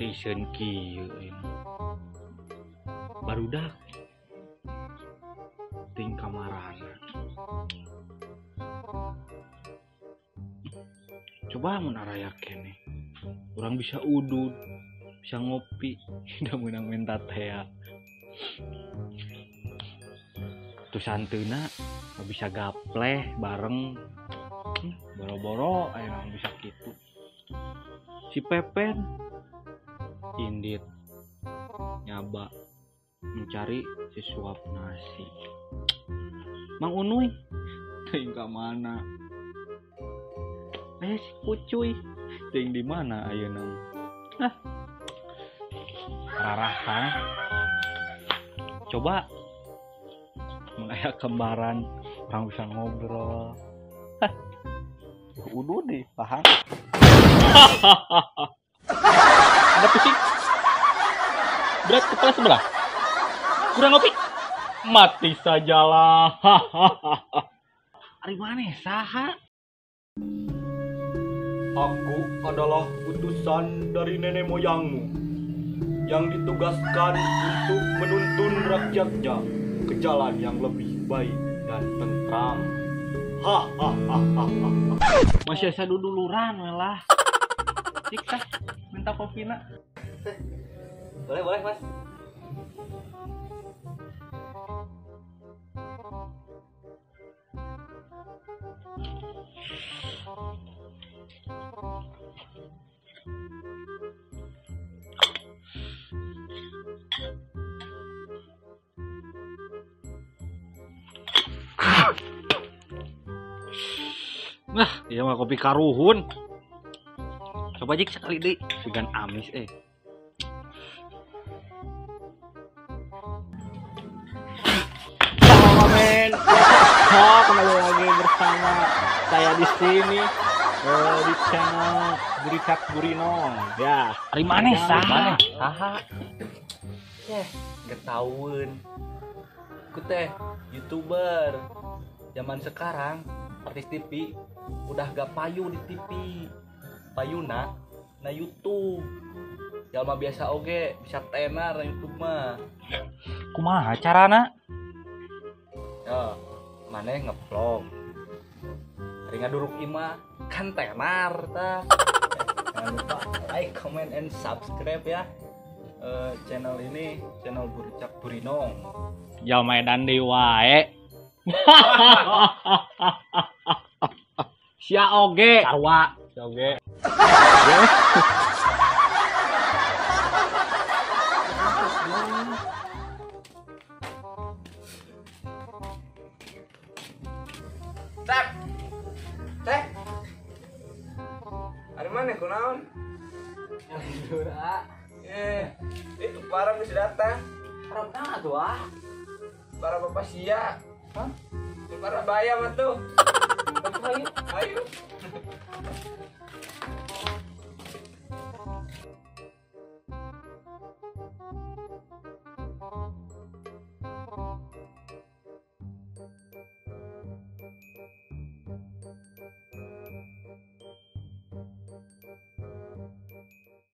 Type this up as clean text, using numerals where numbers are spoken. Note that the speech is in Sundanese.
Tisen kieu barudak ting kamarana. Coba mun araya keneh urang bisa udud, bisa ngopi, da meunang menta tea. Tuh santeuna bisa gapleh bareng. Boro-boro aya bisa kitu. Si Pepen indit nyaba mencari sesuap nasi. Mang Unuy teuing ka mana? Aya si Kucuy teuing di mana ayeuna? Ah. Rarahang. Coba mun aya kembaran urang bisa ngobrol. Hah. Udah deh, paham. Ada pusing. Berat kepala sebelah. Kurang ngopi. Mati sajalah. Ari maneh saha? Aku adalah utusan dari nenek moyangmu yang ditugaskan untuk menuntun rakyatnya ke jalan yang lebih baik dan tentram. Hahaha. Masih asa duduluran we lah. Cik tah, minta kopina. Boleh, boleh, Mas. Nah, iya mah kopi karuhun. Coba jik sekali deh, sugan amis eh. Halo men. Oh, kembali lagi bersama saya di sini di channel Buricak Burinong. Ya, ari maneh saha? Saha? Eh, getahueun. Ku teh YouTuber. Zaman sekarang artis TV udah gak payu di TV, payuna na YouTube. Jalma biasa oge bisa tenar na YouTube mah. Kumaha carana? Ya, maneh ngevlog. Ari ngaduruk imah kan tenar tah. Jangan lupa like, comment, and subscribe ya. Channel ini channel Buricak Burinong. Jalma edan deui wae. Sia oge sarua sia oge. Teh. Teh. Ari maneh kunaon? Tidur ah. Itu parah geus datang. Parah nah tuh ah. Para bapak sia. Hah? Para bayam atuh. Ayo. Ayo.